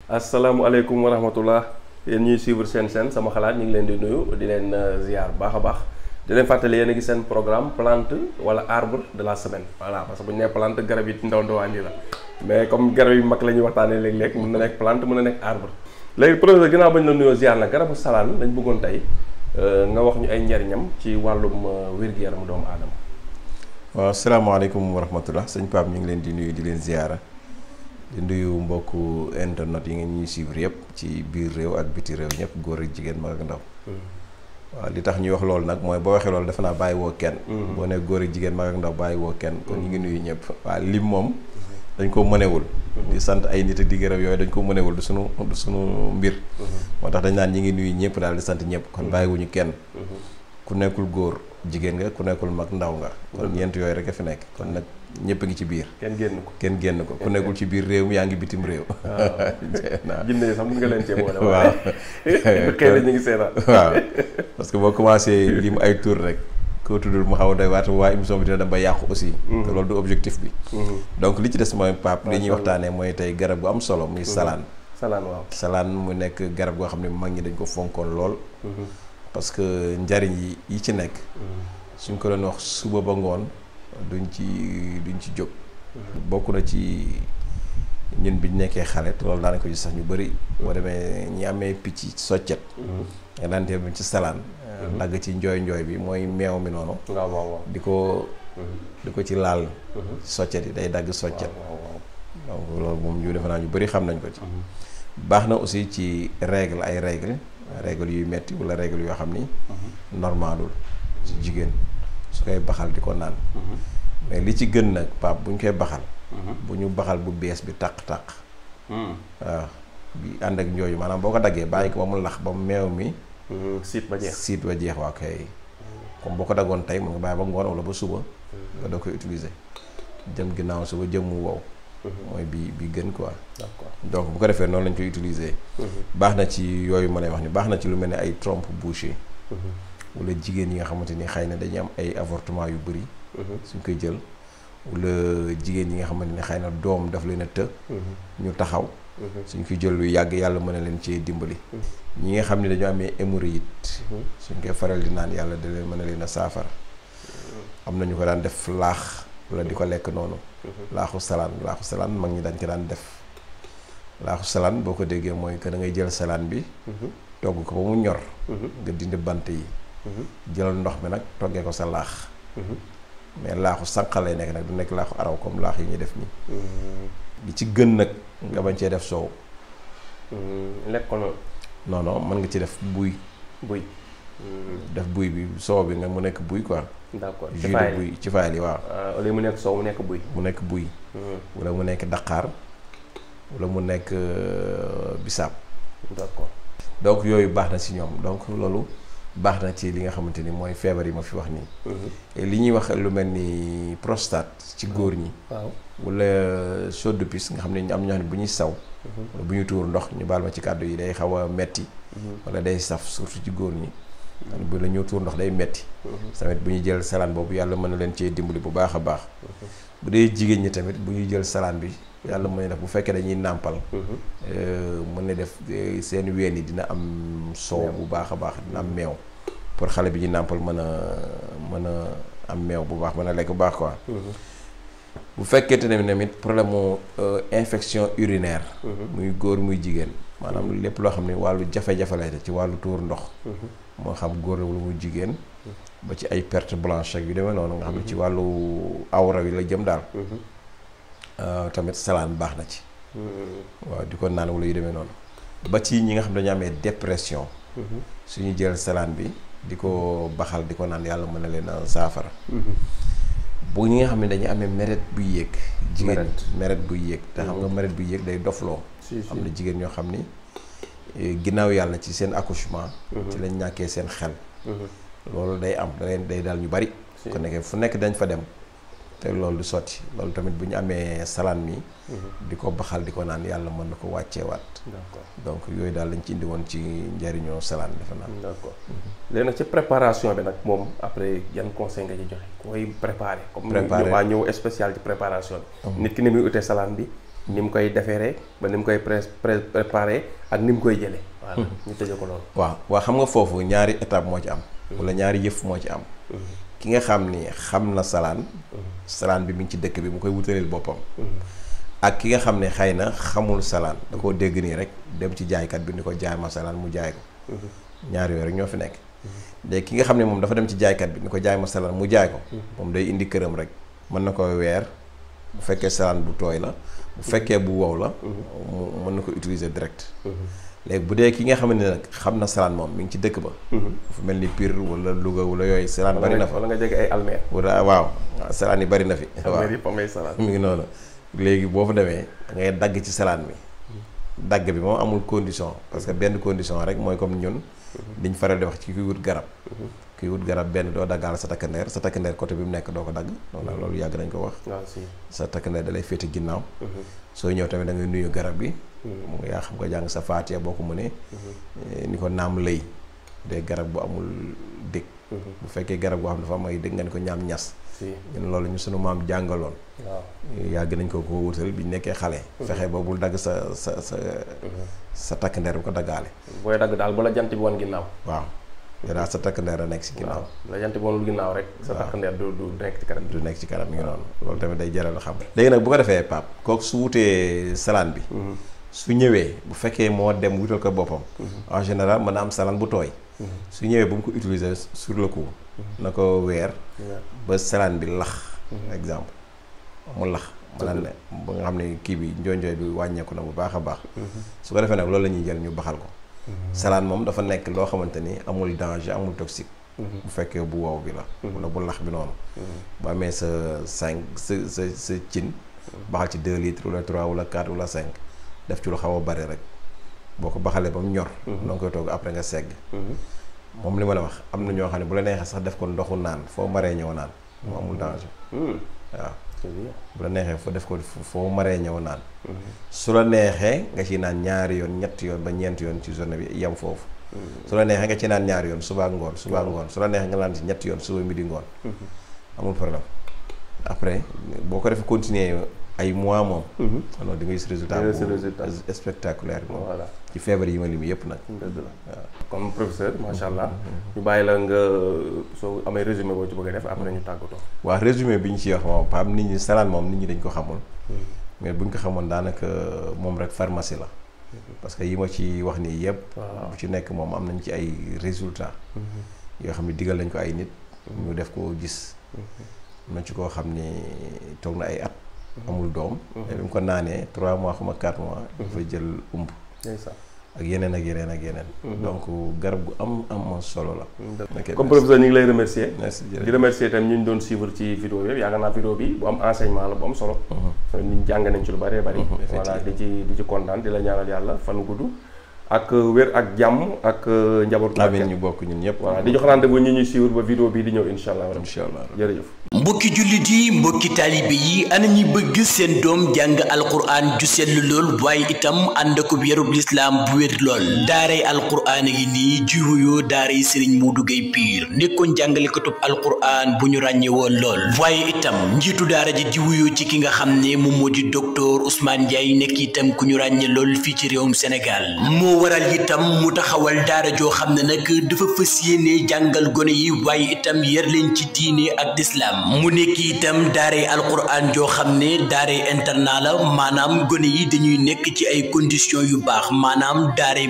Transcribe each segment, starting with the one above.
asalaamualeykum wa rahmatullah yéen ñuy suivre seen sama xalaat ñu ngi leen di nuyu di leen ziar baax a baax di leen fàttali yéen a ngi seen programme plante wala arbre de la semaine voilà parce que bu ñu nee plante garab yi ndaw ndawaan yi la mais comme garab yu mag la ñuy waxtaanee léeg-léeg mën na nekk plante mën na nekk arbre léegi professeur ginnaaw bañ la nuyoo ziar nag garabu salaan lañ bëggoon tey nga wax ñu ay njariñam ci wàllum wér-gu-yaramu doomu aadama. waaw salaamaaleykum wa rahmatullah sëñ Pape ñu ngi leen di nuyu di leen ziara di nuyu mbokku internet yi ngeen ñuy suivre yëpp ci biir réew ak biti réew ñëpp góor ak jigéen mag ak ndaw. waaw li tax ñuy wax loolu nag mooy boo waxee loolu defe naa bàyyi woo kenn. boo ne góor ak jigéen mag ak ndaw bàyyi woo kenn kon ñu ngi nuyu ñëpp. waaw lim moom dañ ko mënewul. di sant ay nit ak di gërëm yooyu dañ ko mënewul du sunu mbir. moo tax dañ naan ñi ngi nuyu ñëpp daal di sant ñëpp kon bàyyiwuñu kenn. ku nekkul góor jigéen nga ku nekkul mag ndaw nga. kon ñeent yooyu rek a fi nekk kon nag ñëpp a ngi ci biir. kenn génn ko ku nekkul ci biir réew mi yaa ngi bitim réew. waaw jinne sax mën nga leen cee boole. waaw xëy na ñu ngi seetaan. waaw parce que boo commencé lim ay tour rek koo tuddul mu xaw a doy waat waa émission bi dina dem ba yàqu aussi. te loolu du objectif bi. donc li ci des mooy Pape li ñuy waxtaanee mooy tey garab gu am solo muy salaan. salaan mu nekk garab goo xam ne mag ñi dañ ko fonkoon lool. parce que njariñ yi ci nekk. suñ ko doon wax suba ba ngoon duñ ci jóg. bokk na ci ñun biñ nekkee xale te loolu daanaka ko ci sax ñu bëri. boo demee ñi amee picc soccet. nga daan dem ci salaan. dagg ci njooy bi mooy meew mi noonu. di ko ci laal. soccet yi day dagg soccet. donc loolu moom ñu defe naa ñu bëri xam nañ ko ci. baax na aussi ci ay règle yuy metti wala règle yoo xam ni. normalul ci jigéen su koy baxal di ko naan. mais li ci gën nag Pape bu ñu koy baxal. bu ñu baxal bu bees bi tàq-tàq. waaw bi ànd ak njooyu maanaam boo ko daggee bàyyi ko ba mu lax ba mu meew mi. siit ba jeex waaw kay. comme boo ko daggoon tey mun nga bàyyi ba ngoon wala ba suba. nga doo koy utiliser. jëm ginnaaw suba jëm mu wow. mooy bi gën quoi. d'accord donc bu ko defee noonu lañ koy utiliser. baax na ci yooyu ma lay wax ni baax na ci lu mel ne ay trompe bouchée. wala jigéen yi nga xamante ni xëy na dañuy am ay avortement yu bëri. suñ koy jël wala jigéen yi nga xamante ni xëy na doom daf leen a të. ñu taxaw. suñ koy jël lu yàgg yàlla mën na leen cee dimbali. ñi nga xam ne dañoo amee hémorroïde. suñ koy faral di naan yàlla da leen mën na leen a saafara. am na ñu ko daan def laax wala di ko lekk noonu. laaxu salaan mag ñi dañ ko daan def. laaxu salaan boo ko déggee mooy que da ngay jël salaan bi. togg ko ba mu ñor. nga dindi bant yi. jëlal ndox mi nag toggee ko sa laax. mais laaxu sànqal lay nekk nag du nekk laaxu araw comme laax yi ñuy def nii. li ci gën nag nga bañ cee def soow. lekk ko noonu. non mën nga ci def buy. def buy bi soow bi nga mu nekk buy quoi. d'accord jus de buy ci faayal yi waaw. wala mu nekk soow mu nekk buy. wala mu nekk daqaar. wala mu nekk bisaab. d'accord donc yooyu baax na si ñoom donc loolu baax na ci li nga xamante ni mooy feebar yi ma fi wax nii. li ñuy wax lu mel ni prostate ci góor ñi. waaw wala chaude de pisse nga xam ne am ñoo xam ne bu ñuy saw. wala bu ñuy tuur ndox ñu baal ma ci kàddu yi day xaw a metti. wala day saf surtout ci góor ñi. bu la ñëw tuur ndox day metti. tamit bu ñuy jël salaan boobu yàlla mën na leen cee dimbali bu baax a baax. bu dee jigéen ñi tamit bu ñuy jël salaan bi. yàlla mën na def bu fekkee dañuy nàmpal. mën na def seen ween yi dina am soow bu baax a baax dina am meew. pour xale bi ñu nàmpal mën a am meew bu baax mën a lekk bu baax quoi. bu fekkente ne tamit problème mu infection urinaire. muy góor muy jigéen. maanaam lépp loo xam ne wàllu jafe-jafe lay ci wàllu tuur ndox. moo xam góor wala muy jigéen. ba ci ay perte blanche ak yu demee noonu nga xam ne ci wàllu awra wi la jëm daal. tamit salaan baax na ci. waaw di ko naan wala yu demee noonu. ba ci ñi nga xam dañu amee dépression. suñu jël salaan bi di ko baxal di ko naan yàlla mën na leen a saafara. bu ñi nga xam ne dañuy amee meret buy yéeg. jigéen meret buy yéeg te xam nga meret buy yéeg day dofloo. am na jigéen ñoo xam ni ginnaaw yàlla ci seen accouchement. ci lañ ñàkkee seen xel. loolu day am day daal ñu bari. ku nekkee fu nekk dañ fa dem. te loolu du sotti loolu tamit bu ñu amee salaan mi. di ko baxal di ko naan yàlla mën na ko wàcceewaat. d'accord donc yooyu daal lañ ci indi woon ci njariñoo salaan defe naa. d'accord léegi nag ci préparation bi nag moom après yan conseil nga ci joxe koy préparer. comme waa ñëw spécial ci préparation bi. nit ki ni muy utee salaan bi ni mu koy defeeree ba ni mu koy préparé ak ni mu koy jëlee. voilà ñu tëjee ko loolu. waaw xam nga foofu ñaari étape moo ci am. wala ñaari yëf moo ci am. ki nga xam ni xam na salaan. salaan bi mi ngi ci dëkk bi mu koy wutaleel boppam. ak ki nga xam ne xëy na xamul salaan da koo dégg nii rek dem ci jaaykat bi ni ko jaay ma salaan mu jaay ko. ñaar yooyu rek ñoo fi nekk. léegi ki nga xam ne moom dafa dem ci jaaykat bi ni ko jaay ma salaan mu jaay ko. moom day indi këram rek mën na ko weer bu fekkee salaan bu tooy la bu fekkee bu wow la. mën na ko utiliser direct. léegi bu dee ki nga xam ne nag xam na salaan moom mi ngi ci dëkk ba. fu mel ni Pire wala Louga wala yooyu salaan bari na fa. wala nga jege ay almeer. wala waaw salaan yi bari na fi. almeer yëpp amay salaan. mi ngi noonu léegi boo fa demee da ngay dagg ci salaan bi. dagg bi moom amul condition parce que benn condition rek mooy comme ñun. liñ faral di wax ci kuy wut garab. kuy wut garab benn doo daggaal sa takkandeer côté bi mu nekk doo ko dagg. loolu yàgg nañ ko wax. waaw si sa takkandeer da lay féete ginnaaw. soo ñëw tamit da ngay nuyu garab bi. mu yaa xam nga jàng sa faatiya boo ko mënee. ni ko naam lëy de garab bu amul dég. bu fekkee garab goo xam ne dafa am ay dég nga ni ko ñaam ñas. ñun loolu ñu sunu maam jàngaloon. waaw yàgg nañ ko wutal bi ñu nekkee xale. fexe ba bul dagg sa takkandeer bu ko daggaale. booy dagg daal bu la jant bi wan ginnaaw. waaw daal sa takkandeer a nekk si ginnaaw. bu la jant bi wanul ginnaaw rek. sa takkandeer du nekk ci kanam. du nekk ci kanam mi ngi noonu. loolu tamit day jaral xam. léegi nag bu ko defee Pape kooku su wutee salaan bi. su ñëwee bu fekkee moo dem wutal ko boppam. en général mën na am salaan bu tooy. su ñëwee bu mu ko utiliser sur le coup. na ko weer. ba salaan bi lax. exemple mu lax. maanaam ne ba nga xam ne kii bi njonjooy bi wàññeeku na bu baax a baax. su ko defee nag loolu la ñuy jël ñu baxal ko. salaan moom dafa nekk loo xamante ni amul danger amul toxique. bu fekkee bu wow bi la. wala bu lax bi noonu. bu amee sa 5 sa cin. baxal ci 2 litres wala 3 wala 4 wala 5. def ci lu xaw a bari rek boo ko baxalee ba mu ñor. da nga koy togg après nga segg. moom li ma la wax am na ñoo xam ne bu la neexee sax def ko ndoxu naan foo maree ñëw naan. mu amul danger. waaw bu la neexee foo def ko foo maree ñëw naan. su la neexee nga ci naan ñaari yoon ñetti yoon ba ñeenti yoon ci journée bi yem foofu. su la neexee nga ci naan ñaari yoon suba ngoon su la neexee nga naan ci ñetti yoon suba midi ngoon. amul problème après boo ko defee continuer ay mois moom. alors di nga gis résultat bu spectaculaire moom. voilà ci feebar yi ma lim yëpp nag. dëgg la waaw comme professeur macha allah. ñu bàyyi la nga soo amee résumé boo ci bëgg a def après ñu tàggatoo. waaw résumé bi ñu ci wax moom Pape nit ñi salaan moom nit ñi dañ ko xamul. mais buñ ko xamoon daanaka moom rek pharmacie la. parce que yi ma ci wax nii yëpp. bu ci nekk moom am nañ ci ay résultats. yoo xam ne digal nañ ko ay nit. ñu def ko gis. am na ci koo xam ni toog na ay at. amul doom. mais bi mu ko naanee 3 mois xuma 4 mois. dafa jël umb. ak yeneen ak yeneen ak yeneen. donc garab gu am solo la. comme professeur ñu ngi lay remercier. merci jërëjëf di remercier tamit ñu doon suivre ci vidéo bi yaakaar naa vidéo bi bu am enseignement la bu am solo. nit ñi jàng nañ ci lu bëree bëri. voilà di ci kontaan di la ñaanal yàlla fan gudd. ak wér ak jàmm ak njaboot. amiin ñu bokk ñun ñëpp. voilà di jox rendez-vous ñi ñuy suivre ba vidéo bi di ñëw incha allah. jërëjëf. mbokki jullit yi mbokki taalibe yi ana ñi bëgg seen doom jàng alquran ju sell lool waaye itam ànd ak yarub lislaam bu wér lool daaray alquran gi nii ji wuyoo daaray Serigne Modou Gueye Pire nekkoon jàngalekatub alquran bu ñu ràññee woon lool waaye itam njiitu daara ji ji wuyoo ci ki nga xam ne moom moo di docteur Ousmane Ndiaye nekk itam ku ñu ràññee lool fii ci réewum Sénégal moo waral itam mu taxawal daara joo xam ne nag dafa fas yéene jàngal gone yi waaye itam yar leen ci diine ak lislaam mu nekk itam daaray alquran joo xam ne daaray internat la maanaam gone yi dañuy nekk ci ay conditions yu baax maanaam daaray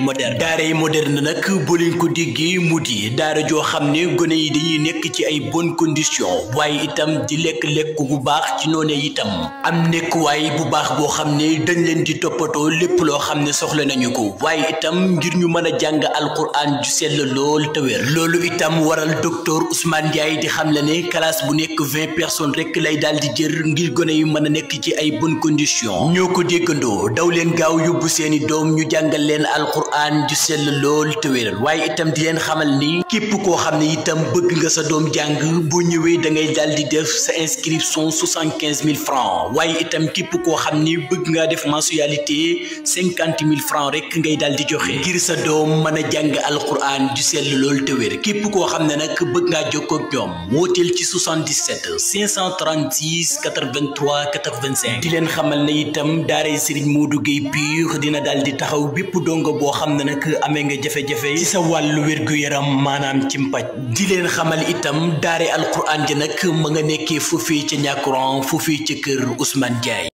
moderne nag boo leen ko déggee mu di daara joo xam ne gone yi dañuy nekk ci ay bonnes conditions waaye itam di lekk bu baax ci noone itam am nekkuwaay bu baax boo xam ne dañ leen di toppatoo lépp loo xam ne soxla nañu ko waaye itam ngir ñu mën a jàng alquran ju sell lool te wér loolu itam waral docteur Ousmane Ndiaye di xam le ne classe bu nekk 20 personnes rek lay daal di jër ngir gone yu mën a nekk ci ay bonnes conditions ñoo ko déggandoo daw leen gaaw yóbbu seeni doom ñu jàngal leen alquran ju sell lool te wér waaye itam di leen xamal ni képp koo xam ne itam bëgg nga sa doom jàng boo ñëwee da ngay daal di def sa inscription 75 000 francs waaye itam képp koo xam ni bëgg ngaa def mensualité 50 000 francs rek ngay daal di joxe ngir sa doom mën a jàng alquran ju sell lool te wér képp koo xam ne nag bëgg ngaa jokkoo ak ñoom wooteel ci 77 536 83 85 di leen xamal ne itam daaray Serigne Modou Gueye Pire dina daal di taxaw bépp dongo boo xam ne nag amee nga jafe-jafe ci sa wàllu wér-gu-yaram maanaam ci mpaj di leen xamal itam daare alquran ji nag ma nga nekkee foofii ca ñàkkuran foofii ca kër Ousmane Ndiaye